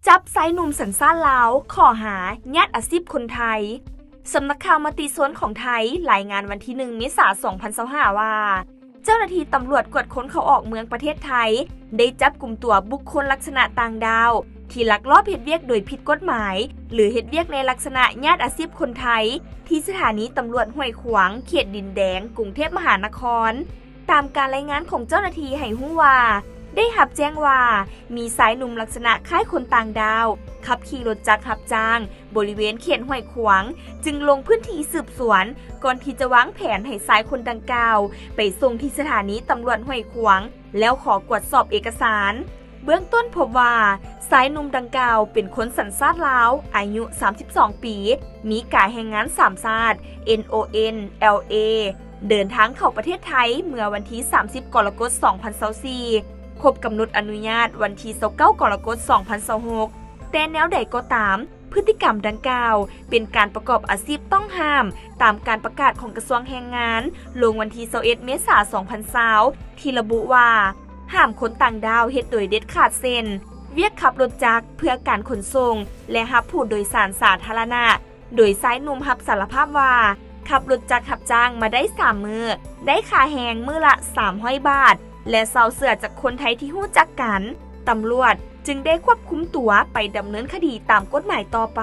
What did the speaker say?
ຈັບຊາຍໜຸ່ມສັນຊາດລາວ ຂໍ້ຫາຍາດອາຊີບຄົນໄທ. ສຳນັກຂ່າວມະຕິຊົນຂອງໄທ ລາຍງານວັນທີໜຶ່ງ ເມສາ ສອງພັນຊາວຫ້າ ວ່າ ເຈົ້າໜ້າທີ່ຕຳຫຼວດກວດຄົນເຂົ້າອອກເມືອງປະເທດໄທ ໄດ້ຈັບກຸມຕົວບຸກຄົນລັກສະນະຕ່າງດ້າວ ທີ່ລັກລອບເຮັດວຽກໂດຍຜິດກົດໝາຍ ຫຼື ເຮັດວຽກໃນລັກສະນະຍາດອາຊີບຄົນໄທ ທີ່ສະຖານີຕຳຫຼວດຫ້ວຍຂວາງ ເຂດດິນແດງ ກຸງເທບມະຫານະຄອນ. ຕາມການລາຍງານຂອງເຈົ້າໜ້າທີ່ໃຫ້ຮູ້ວ່າ ໄດ້ຮັບແຈ້ງວ່າ ມີຊາຍໜຸ່ມລັກສະນະຄ້າຍຄົນຕ່າງດ້າວ ຂັບຂີ່ລົດຈັກຮັບຈ້າງ ບໍລິເວນເຂດຫ້ວຍຂວາງ ຈຶ່ງລົງພື້ນທີ່ສືບສວນ ກ່ອນທີ່ຈະວາງແຜນໃຫ້ຊາຍຄົນດັ່ງກ່າວ ໄປສົ່ງທີ່ສະຖານີຕຳຫຼວດຫ້ວຍຂວາງ ແລ້ວຂໍກວດສອບເອກະສານ. ເບື້ອງຕົ້ນພົບວ່າ ຊາຍໜຸ່ມດັ່ງກ່າວເປັນຄົນສັນຊາດລາວ ອາຍຸສາມສິບສອງປີ ມີກາແຮງງານສາມຊາດ NON LA ເດີນທາງເຂົ້າປະເທດໄທເມື່ອວັນທີສາມສິບ ກໍລະກົດ ສອງພັນຊາວສີ່ ຄົບກຳນົດອະນຸຍາດວັນທີຊາວເກົ້າ ກໍລະກົດ ສອງພັນຊາວຫົກ ແຕ່ແນວໃດກໍຕາມ ພຶດຕິກຳດັ່ງກ່າວ ເປັນການປະກອບອາຊີບຕ້ອງຫ້າມ ຕາມການປະກາດຂອງກະຊວງແຮງງານ ລົງວັນທີຊາວເອັດ ເມສາ ສອງພັນຊາວ ທີ່ລະບຸວ່າ ຫ້າມຄົນຕ່າງດ້າວເຮັດໂດຍເດັດຂາດ ເຊັ່ນ ວຽກຂັບລົດຈັກເພື່ອການຂົນສົ່ງ ແລະ ຮັບຜູ້ໂດຍສານສາທາລະນະ, ໂດຍຊາຍໜຸ່ມຮັບສາລະພາບວ່າ ຂັບລົດຈັກຮັບຈ້າງມາໄດ້ສາມມື້ ໄດ້ຄ່າແຮງມື້ລະສາມຮ້ອຍບາດ ແລະ ເຊົ່າເສື້ອຈາກຄົນໄທທີ່ຮູ້ຈັກກັນ. ຕຳຫຼວດຈຶ່ງໄດ້ຄວບຄຸມຕົວໄປດຳເນີນຄະດີຕາມກົດໝາຍຕໍ່ໄປ.